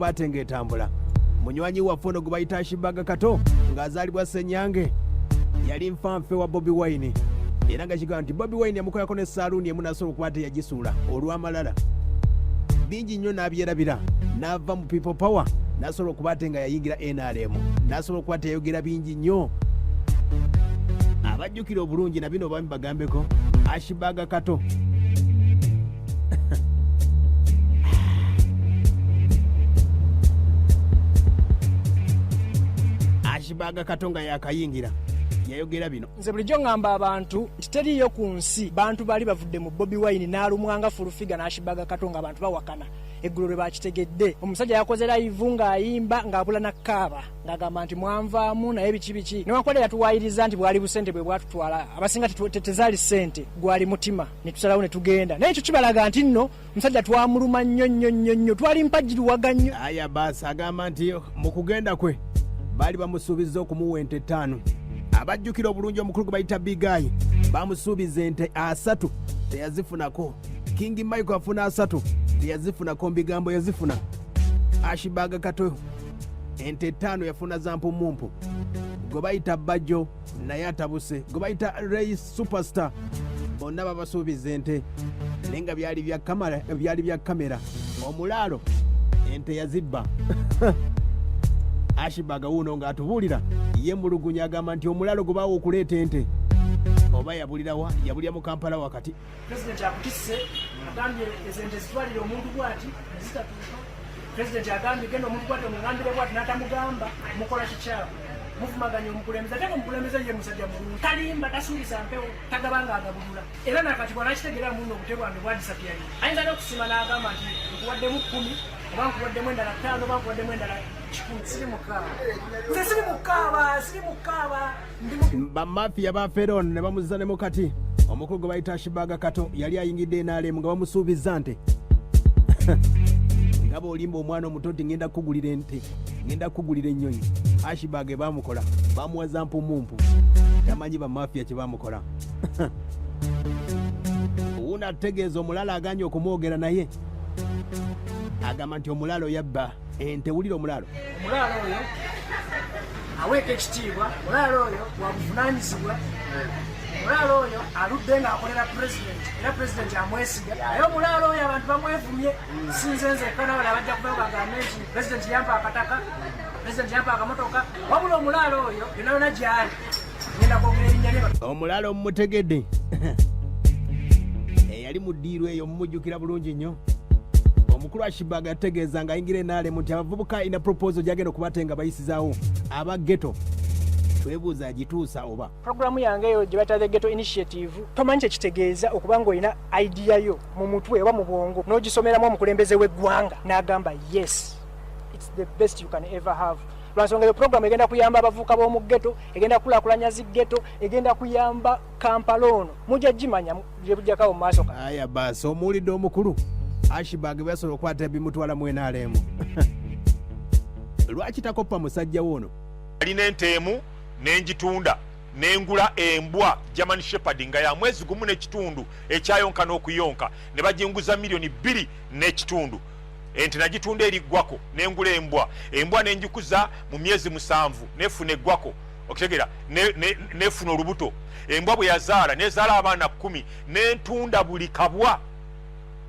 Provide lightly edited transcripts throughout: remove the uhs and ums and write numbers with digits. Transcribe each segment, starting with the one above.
okuba ate ng'etambula. Munywanyi waffe ono gwe bayita Ashibaga Kato ng'azaalibwa Ssenyange yali nfanfe wa Bobi Wine, era nga kigamba nti Bobi Wine yamukolako ne saaluuni emu n'asobola okuba ate yagisuula olw'amalala bingi nnyo n'abyerabira, n'ava mu People Power n'asobola okuba ate nga yayingira NRM, n'asobola okuba ate yayogera bingi nnyo. Abajjukira obulungi na bino bami bagambeko Ashibaga Kato. Ashibaga Kato nga yakayingira yayogera bino. Nze bulijjo ŋŋamba abantu nti teriiyo ku nsi bantu bali bavudde mu Bobi Wine n'alumwanga Fulufiga n'Ashibaga Kato ng'abantu bawakana. Eggulo lwe baakitegedde, omusajja yakoze layivu ng'ayimba ng'abula na kaaba ng'agamba nti mwanvaamu naye biki biki. Newankubadde yatuwaayiriza nti bwali busente bwe bwatutwala, abasinga tezaali ssente, gwali mutima ne tusalawo ne tugenda. Naye ekyo kibalaga nti nno omusajja twamuluma nnyo nnyo nnyo nnyo, twali mpagi luwaga nnyo. Aya baasi agamba nti mu kugenda kwe baali bamusuubizza okumuwa ente 5. Abajjukira obulungi omukulu gwe bayita Big Eye bamusuubiza ente 3 teyazifunako. King Michael afuna 3 teyazifunako, mbigambo yazifuna. Ashibaga Kato ente 5 yafuna za mpumumpu. Gwe bayita Bajjo naye atabuse, gwe bayita Ray Superstar bonna babasuubiza ente naye nga byali bya kamera, byali bya kamera. Omulaalo ente yazibba. Ashibaga wuuno ng'atubuulira ye mulugunya, agamba nti omulaalo gwe baawa okuleeta ente oba yabulirawa, yabulira mu Kampala wakati. Pulezidenti akutisse agambye ezo ente zitwalire omuntu bwati nezitatuuka. Pulezidenti agambye genda omuntu bwati omugambire bwati n'atamugamba, mukola kikyamu, muvumaganya omukulembeze, ate nga omukulembeze ye musajja mulungi, talimba, tasuubiza mpewo, tagaba nga agabulula. Era nakati bw'anakitegeera muno obute bwange bwadisapiyali, ayinza n'okusiima n'agamba nti nkuwaddemu 10 oba nkuwaddemu endala 5 oba nkuwaddemu endala 100. Siri mukaaba, nze siri mukaaba, siri mukaaba. Bamafiya ba Feron ne bamuzza ne mukati. Omukulu gwe bayita Ashibaga Kato yali ayingidde NRM nga bamusuubizza nte. Nga bw'olimba omwana omuto nti ngenda kukugulira ente, ngenda kukugulira ennyonyi. Ashibaga bamukola, bamuwa za mpumumpu. Tamanyi bamafiya kye bamukola. Wuuno atutegeeza omulala aganye okumwogera naye agamba nti omulalo yabba ente. Wulira omulalo. Omulaalo oyo aweeka ekitiibwa, omulaalo oyo wabuvunaanyizibwa, omulaalo oyo aludde ng'akolera pulezidenti era pulezidenti amwesiga. Naye omulaalo oyo abantu bamwevumye, si nze nzekka, n'abalala bajja kuvayo bagambe nti pulezidenti yampa akataka, pulezidenti yampa akamotoka. Wabula omulaalo oyo yonna yonna gy'ali ngenda kwogera erinnya lye. Omulaalo mumutegedde eyali mu ddiiru eyo, mumujjukira bulungi nnyo. Omukulu Ashibaga yategeeza ng'ayingira NRM nti abavubuka ina proposal gyagenda okuba nga bayisizaawo aba ghetto. Twebuuza agituusa oba? Programu yange eyo gye bayita The Ghetto Initiative, tomanyi kye kitegeeza okuba ng'olina idea yo mu mutwe oba mu bwongo n'ogisomeramu omukulembeze w'eggwanga n'agamba yes, it's the best you can ever have. Lwansonga eyo programu egenda kuyamba abavubuka b'omu ghetto, egenda kukulaakulanya zi ghetto, egenda kuyamba Kampala ono mujja gimanya gye bujjakawo mu maaso. Aya baasi omuwulidde omukulu Ashibag byasobola okukwata bimutwala mu NRM. Lwaki takoppa musajja wo ono? Alina ente emu ne ngitunda ne ngula embwa German Shepherd nga ya mwezi gumu n'ekitundu ekyayonka n'okuyonka ne baginguza miliyoni 2.5. Ente nagitunda eriggwako ne ngula embwa, embwa ne ngikuza mu myezi 7 nefuna eggwako, okitegeera, nefuna olubuto. Embwa bwe yazaala nezaala abaana 10 nentunda buli kabwa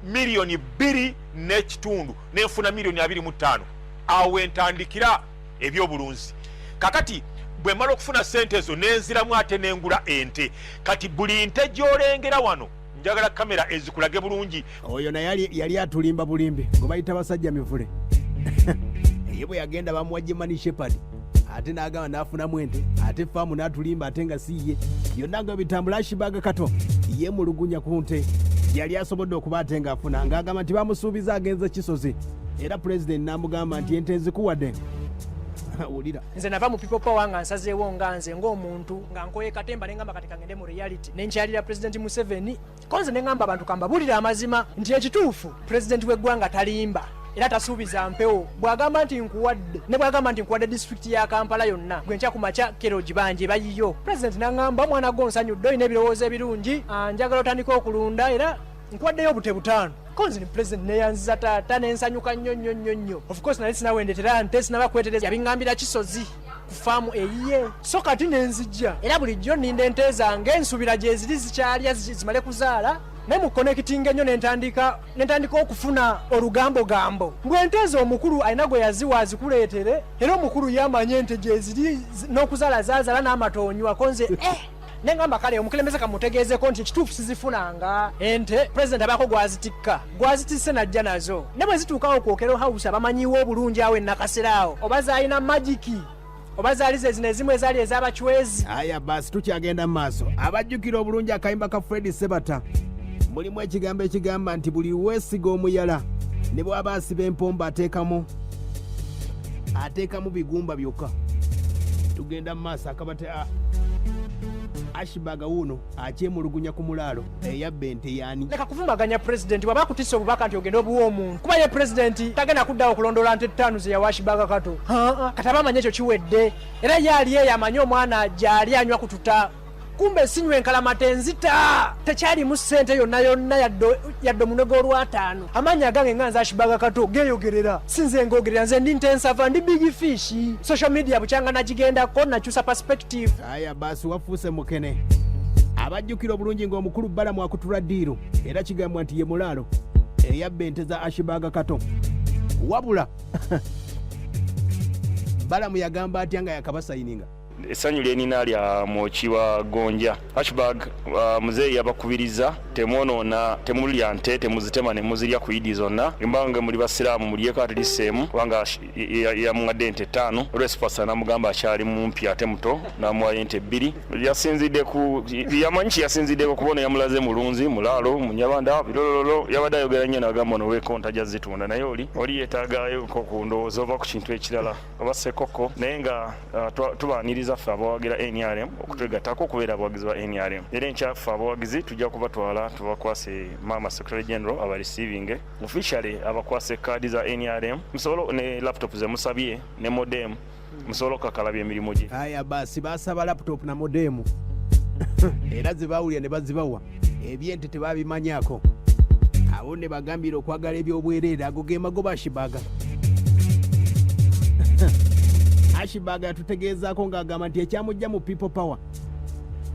miliyoni 2.5 nenfuna miliyoni 25. Awo wentandikira ebyobulunzi. Kakati bwe mala okufuna sente ezo nenziramu ate nengula ente. Kati buli nte gy'olengera wano njagala kamera ezikulage bulungi. Oyo naye yali atulimba bulimbi gwe bayita basajja mivule. Ye bwe yagenda bamuwa German Shepherd ate n'agamba n'afunamu ente ate faamu n'atulimba ate nga si ye. Byonna nga bitambula. Ashibaga Kato ye mulugunya ku nte yali asobodde okuba ate ng'afuna, ng'agamba nti bamusuubiza agenze Kisozi era pulezidenti n'amugamba nti ente nzikuwadde. Wulira. Nze nava mu People Power nga nsazeewo nga nze ng'omuntu nga nkoye katemba ne ngamba kati kangende mu reality ne nkyalira Pulezidenti Museveni. Ko nze ne ngamba abantu kambabuulire amazima nti ekituufu pulezidenti w'eggwanga talimba era tasuubiza mpewo. Bw'agamba nti nkuwadde, ne bw'agamba nti nkuwadde disitulikiti ya Kampala yonna, gwe nkya ku makya kero ogibanja ebayiyo. Pulezidenti n'aŋŋamba omwana gwo nsanyudde, olina ebirowoozo ebirungi, njagala otandike okulunda era nkuwaddeyo obute 5. Ko nze ni president neyanziza taata nensanyuka nnyo nnyo nnyo nnyo. Of course nali sinawendetera nte sinaba kwetereza, yabiŋŋambira Kisozi ku faamu eyiye. So kati nenzijja era bulijjo nninda ente zange, nsuubira gyeziri zikyalya zimale kuzaala, naye mu connecting ennyo nentandika okufuna olugambogambo mbu ente ezo omukulu alina gwe yaziwa azikuleetere, era omukulu yamanye ente gyeziri n'okuzaala zaazala n'amatoonyu akonze nengamba kale omukulembeze kamutegeezeko nti ekituufu sizifunanga ente, president abaako gwazitikka gwazitisse najja nazo, ne bwe zituukawo kwokero house abamanyiwo obulungi awo ennakasera awo oba zaalina magiki oba zaali ze zino ezimu ezaali ez'abacwezi. Aya basi tukyagenda mu maaso. Abajjukira obulungi akayimba ka Fred Sebata mulimu ekigambo ekigamba nti buli weesiga omuyala ne bw'aba asiba empombo ateekamu bigumba byokka. Tugenda mu maaso akabate Ashbaga wuuno akyemulugunya ku mulaalo eyabba ente yaani. Leka kuvumaganya pulezidenti bw'aba akutisse obubaka nti ogenda obuwa omuntu, kuba ye pulezidenti tagenda kuddawo okulondoola nte ttaano ze yawa Ashbaga Kato. Kati aba amanyi ekyo kiwedde, era ye ali eyo amanyi omwana gy'ali anywa ku tuta. Kumbe sinywa enkalamata enzita, tekyalimu ssente yonna yonna yadde omunwe gw'olwataano. Amaanyi agange nga nze Ashbaga Kato geeyogerera, si nze ngoogerera, nze ndi ntensava, ndi big fish. Social media bukyanga nagigendako nakyusa perspective. Aya basi wafuuse mukene. Abajjukira obulungi ng'omukulu Balamu akutula ddiiru, era kigambwa nti ye mulaalo eyabba ente za Ashbaga Kato. Wabula Balamu yagamba atya nga yakabasayininga? Essanyu lyenina lya mwoki wa gonja Ashbag, muzeeyi yabakubiriza temwonoona, temulya nte, temuzitema ne muzirya ku idi zonna, mbanga muli basiraamu mulyeko at least emu, kubanga yamuwadde ente 5. Olwesipasa namugamba akyali mumpi ate muto, namuwayo ente 2. Yasinzidde ku yamanyi ki yasinziddeko kubona yamulaze mulunzi mulaalo munyabanda birololo, yabadde ayogera nnyo n'agamba ono weeko ntajja zitunda, naye oli yeetaagayo ku ndowooza oba ku kintu ekirala oba sekoko, naye nga tubaaniriza ffe abawagira NRM okutwegattako okubeera abawagizi ba NRM. Era enkya ffe abawagizi tujja kubatwala tubakwase maama Secretary General aba receiving officially, abakwase kaadi za NRM musobole ne laptop ze musabye ne modem musobole okukakalabya emirimu gye. Aya basi basaba laptop na modem era zibawulira ne bazibawa, ebyente tebabimanyako. Abo ne bagambira okwagala ebyobwereere, ago ge magoba Ashbaga. Ashbaga yatutegeezaako ng'agamba nti ekyamujja mu People Power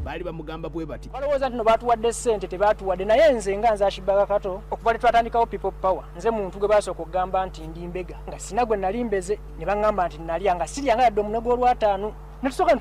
baali bamugamba bwe bati. Balowooza nti no baatuwadde ssente, tebaatuwadde, naye nze nga nze Ashbaga Kato okuva lwe twatandikawo People Power, nze muntu gwe baasooka okugamba nti ndi mbega nga sina gwe nali mbeze, ne baŋŋamba nti nalya nga sirya nga yadde omunwe gw'olwataano. Ne tusooka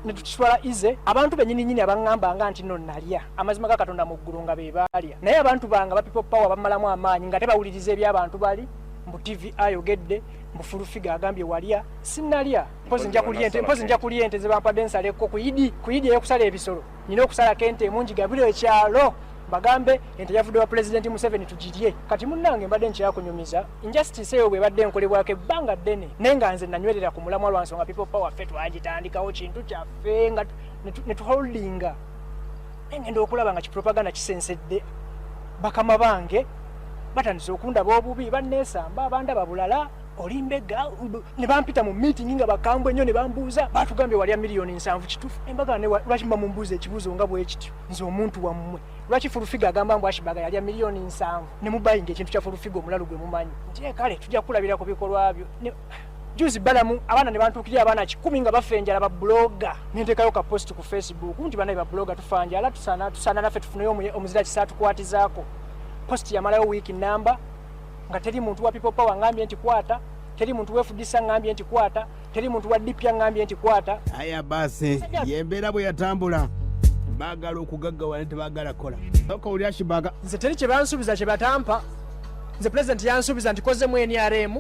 ne tukitwala ize abantu bennyini nnyini abaŋŋamba nga nti no nalya, amazima ga Katonda mu ggulu nga be baalya, naye abantu bange aba People Power bamalamu amaanyi nga tebawuliriza eby'abantu bali mbu TV ayogedde mbu Full Figure agambye walya, sinnalya. Mpozi nja kulya ente, mpozi nja kulya ente ze bampadde nsaleko ku idi, ku idi ey'okusala ebisolo nina okusalako ente emu ngigabire ekyalo bagambe ente yavudde wa Pulezidenti Museveni tugirye. Kati munnange mbadde nkyakunyumiza injustice eyo bw'ebadde enkolebwako ebbanga ddene, naye nga nze nanywerera ku mulamwa lwa nsonga People Power ffe twagitandikawo kintu kyaffe nga ne tuholdinga, naye ngenda okulaba nga kipropaganda kisensedde bakama bange batandise okundaba obubi, banneesamba, bandaba bulala, oli mbega, ne bampita mu meeting nga bakambwe nnyo ne bambuuza, baatugambye walya 7,000,000 kituufu? Embaga ne lwaki muba mumbuuza ekibuuzo nga bwe kityo, nze omuntu wammwe? Lwaki Full Figure agamba mbu Ashbaga yalya 7,000,000 ne mubayinga ekintu kya Full Figure omulalu gwe mumanyi nti kale tujja kukulabira ku bikolwa byo. Juzi Balamu abaana ne bantuukirira abaana 10 nga bafa enjala ba blogger, ne nteekayo ka post ku Facebook nti banaye ba blogger tufa njala, tusaana naffe tufuneyo omuzira kisa tukwatizaako. Post yamalayo wiiki namba nga teri muntu wa People Power ngambye nti kwata, teri muntu wa FDC ngambye nti kwata, teri muntu wa DP ngambye nti kwata. Aya basi yembeera bwe yatambula, baagala okugaggawala ne tebaagala kukola. Sooka owulire Ashbaga. Nze teri kye bansuubiza kye batampa. Nze pulezidenti yansuubiza nti kozemu NRM,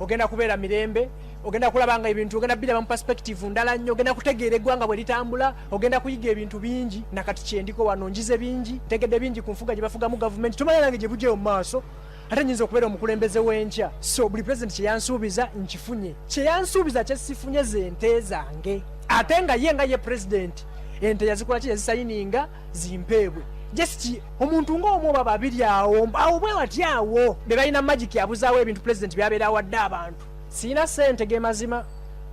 ogenda kubeera mirembe, ogenda kulaba nga ebintu ogenda biraba mu perspective ndala nnyo, ogenda kutegeera eggwanga bwe litambula, ogenda kuyiga ebintu bingi. Nakati kyendiko wano njize bingi, ntegedde bingi ku nfuga gye bafugamu gavumenti, tomanya nange gye bujjayo mu maaso, ate nnyinza okubeera omukulembeze w'enkya. So buli pulezidenti kye yansuubiza nkifunye, kye yansuubiza kye sifunye ze nte zange, ate nga ye nga ye pulezidenti ente yazikola ki, yazisayininga zimpeebwe. Just omuntu ng'omu oba babiri awo awo bwe watya awo be balina magic abuzaawo ebintu pulezidenti by'abeera awadde abantu. Sirina ssente ge mazima,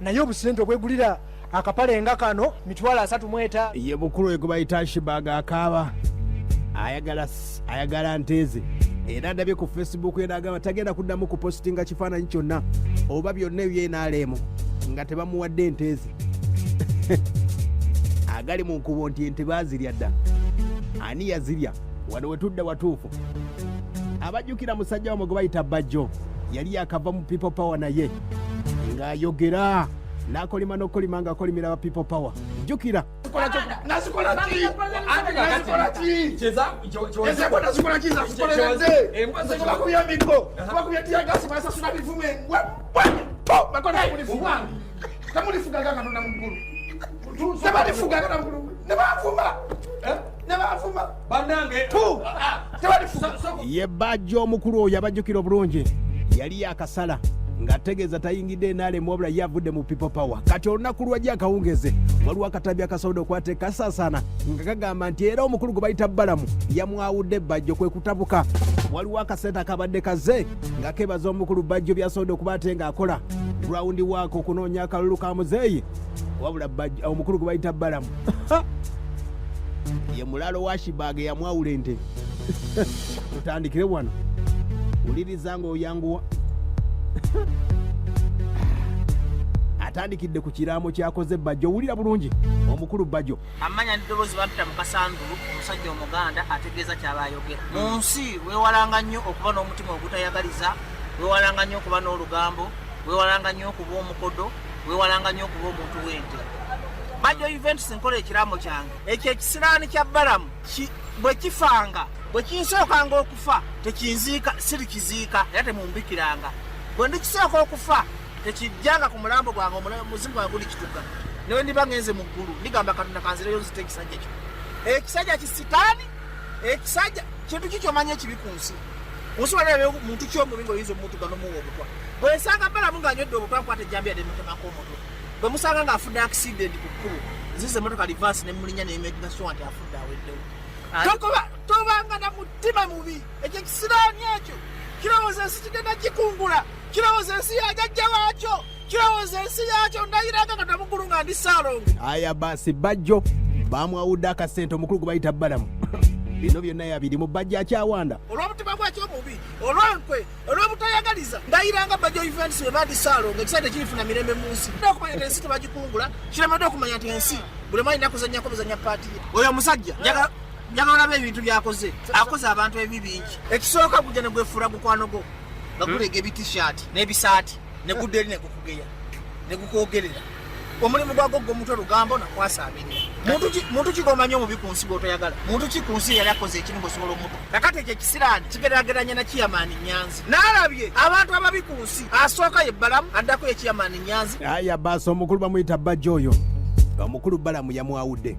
naye obusente obwegulira akapale nga kano 35,000. Ye mukulu we gwe bayita Ashbaga akaaba ayagala nteeze. Era ndabye ku Facebook ye n'agamba tagenda kuddamu kupositinga kifaananyi kyonna oba byonna ebyenrm nga tebamuwadde ente ze. Agali mu nkubo nti ente baazirya dda. Ani yazirya? Wano wetudda watuufu. Abajjukira musajja wamwe gwe bayita Bajjo yali yakava mu People Power naye ng'ayogera n'akolima n'okukolima ng'akolimira ba People Power. Jjukira Ye Bajjo omukulu oyo abajjukira obulungi yali yakasala ng'ategeeza tayingidde NRM wabula ye avudde mu People Power. Kati olunaku lwajja akawungeze waliwo akatambi akasobodde okwate kasaasaana nga kagamba nti era omukulu gwe bayita Balamu yamwawudde Bajjo kwe kutabuka. Waliwo akasente akabadde kaze nga kebaza omukulu Bajjo by'asobodde okuba ate ng'akola ground work okunoonya akalulu ka muzeeyi, wabula omukulu gwe bayita Balamu ye mulaalo wa Shibage yamwawula ente. Tutandikire wano, wuliriza ng'oyanguwa. Atandikidde ku kiraamo kyakoze Bajjo. Wulira bulungi omukulu Bajjo. Amanya n'eddoboozi bampita Mukasandulu, omusajja Omuganda ategeeza kyaba ayogera. Mu nsi weewalanga nnyo okuba n'omutima ogutayagaliza, weewalanga nnyo okuba n'olugambo, weewalanga nnyo okuba omukodo, weewalanga nnyo okuba omuntu w'ente. Bajjo Events nkola ekiraamo kyange. Ekyo ekisiraani kya Balamu bwe kifanga, bwe kinsookanga okufa tekinziika, sirikiziika era temumbikiranga. Bwe ndikisooka okufa tekijjanga ku mulambo gwange, omuzimu gwange guli kituga. Newe ndiba ngenze mu ggulu ndigamba Katonda kanzireyo nzite ekisajja kino. Ekisajja kisitaani, ekisajja kintu ki ky'omanyi ekibi ku nsi? Ku nsi waliwo muntu ki omubi ng'oyinza omutuga n'omuwa obutwa? Bwe nsanga Balamu ng'anywedde obutwa nkwata ejjambiya ne mutemako omutwe. Bwe musanga ng'afudde accident ku kkubo, nziza emmotoka reverse ne mulinnya ne making sure nti afudde aweddewo. Tobanga na mutima mubi. Ekyo ekisiraani ekyo kirowooza ensi kigenda kikungula, kirowooza ensi ya jjajja waakyo, kirowooza ensi yaakyo. Ndayiranga Katonda mu ggulu nga ndi Ssaalongo. Aya basi Bajjo bamwawudde akasente omukulu gwe bayita Balamu. Bino byonna yabirimu. Bajjo akyawanda olw'omutima gwakyo omubi, olw'enkwe, olw'obutayagaliza. Ndayiranga Bajjo Events bwe bandi Ssaalongo, ekisajja tekirifuna mirembe mu nsi. Kirina okumanya nti ensi tebagikungula, kiremedde okumanya nti ensi buli omu alina kuzannyako buzannya paati ye. Oyo omusajja njagala olabe ebintu by'akoze. Akoze abantu ebibi bingi. Ekisooka gujja ne gwefuula gukwano gwo nga guleega ebitishaati n'ebisaati ne gudda eri ne gukugeya ne gukwogerera. Omulimu gwagwo gw'omutwe lugambo nakwasaamirira. Muntu ki gw'omanyi omubi ku nsi gw'otoyagala? Muntu ki ku nsi eyali akoze ekintu ng'osobola omutu? Kakati ekyo ekisiraani kigeraageranya na Kiyamaani Nyanzi. N'alabye abantu ababi ku nsi, asooka ye Balamu, addako ye Kiyamaani Nyanzi. Aya baasi omukulu bamuyita Bajjo oyo. Omukulu Balamu yamwawudde.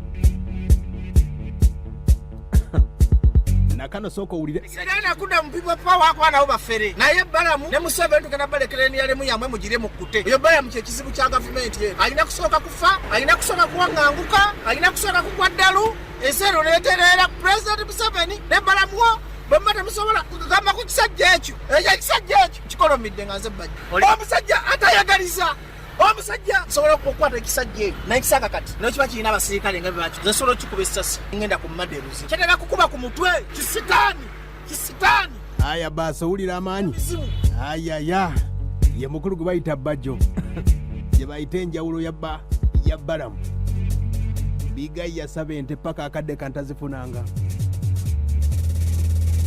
Nakano sooka owulire. Sirina kudda mu People Power kuba nabo bafere. Naye Balamu ne Museveni tugenda balekera emyalemu yammwe mugire mukkute. Oyo Balamu kye kizibu kya gavumenti eno. Alina kusooka kufa, alina kusooka kuwaŋŋanguka, alina kusooka kugwa ddalu, ensi eno n'etereera. Pulezidenti Museveni ne Balamu wo bwe muba temusobola kugamba ku kisajja ekyo. Ekyo ekisajja ekyo kikolomidde nga nze Bajjo. Omusajja atayagaliza. Omusajja nsobola okukwata ekisajja ekyo n'ekisanga kati n'ekiba kirina abasirikale nga bebakyo, nze nsobola okukikuba essasi ngenda ku maderuzi kyetera kukuba ku mutwe. Kisitaani, kisitaani. Aya baasi owulira amaanyi. Ayaya ye mukulu gwe bayita Bajjo gye bayita enjawulo ya Balamu. Bigayi yasaba ente paka akadde kantazifunanga.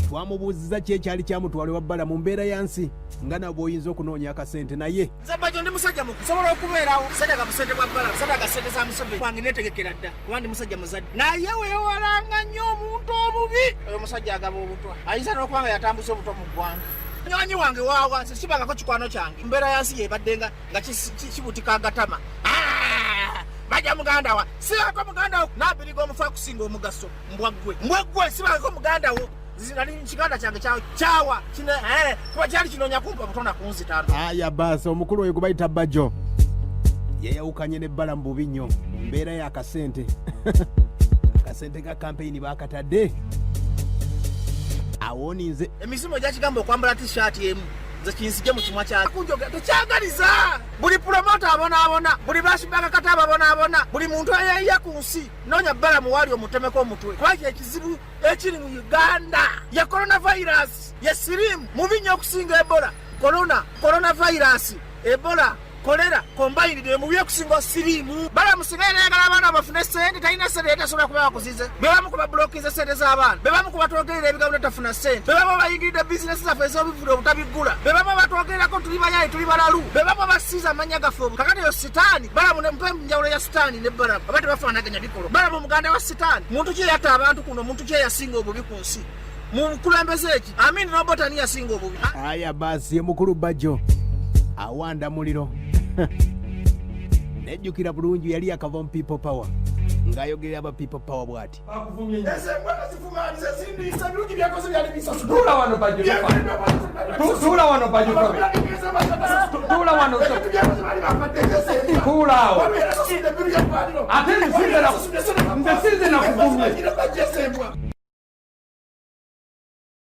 Twamubuuziza ki ekyali kyamutwala ewa Balamu mu mbeera ya nsi nga nawe bw'oyinza okunoonya akasente naye Nze Bajjo ndi musajja mukulu, nsobola okubeerawo. Sadaga busente bwa Balamu, sadaga sente za Museveni wange neetegekera dda kuba ndi musajja muzadde. Naye weewalanga nnyo omuntu omubi. Oyo omusajja agaba obutwa, ayinza n'okuba nga yatambuza obutwa mu ggwanga. Munywanyi wange waawa, nze sibangako kikwano kyange. Mbeera ya nsi yebadde nga kibutika agatama. Bajja muganda wa, sibangako muganda wo. N'abiriga omufu akusinga omugaso, mbwa ggwe. Mbwa ggwe, sibangako muganda wo. Nali kiganda kyange kyawa kuba kyali kinoonya kumpa butonda kunzita. Aya baasi omukulu oyo gwe bayita Bajjo yayawukanye ne Balamu bubi nnyo. Mbeera ya kasente. Akasente ka kampeyini baakatadde. Awoninze. Emizimu egyakigamba okwambala t-shirt emu. Nze kinzije mu kimwa kyakunjogera tekyagaliza. Buli pulomota abonaabona, buli bashibaga kata ababonaabona, buli muntu ayeeya ku nsi. Noonya Balamu waali omutemeko omutwe, kuba kyekizibu ekiri mu Uganda ye coronavirus, ye siriimu mubi nnyo okusinga Ebola. Corona, coronavirus, Ebola, kolera combined mubi okusinga siriimu. Balamu singa yali ayagala abaana bafune sente, talina sente, yali tasobola kuba bakuzize. Bebamu kubabulokinze sente z'abaana, bebamu kubatwogerera ebigambo netafuna sente, bebamu abayingiridde bizinesi zaffe ez'obivulu obutabiggula, bebamu abatwogererako tuli bayaye, tuli balalu, bebamu abasiiza amannya gaffe obu. Kakati eyo sitaani Balamu, mpe njawulo ya sitaani ne Balamu, aba tebafaanaganya bikolwa. Balamu muganda wa sitaani. Muntu ki eyatta abantu kuno? Muntu ki eyasinga obubi ku nsi mu bukulembeze eki? Amin Robot, ani yasinga obubi? Aya basi, ye mukulu Bajjo awanda muliro. Nejjukira bulungi yali yakava mu People Power ng'ayogerera aba People Power bw'ati. Tuula wano Bajjo, tuula wano Bajjo, tuula wano, tuula awo. Ate nze sinze nakuvumye.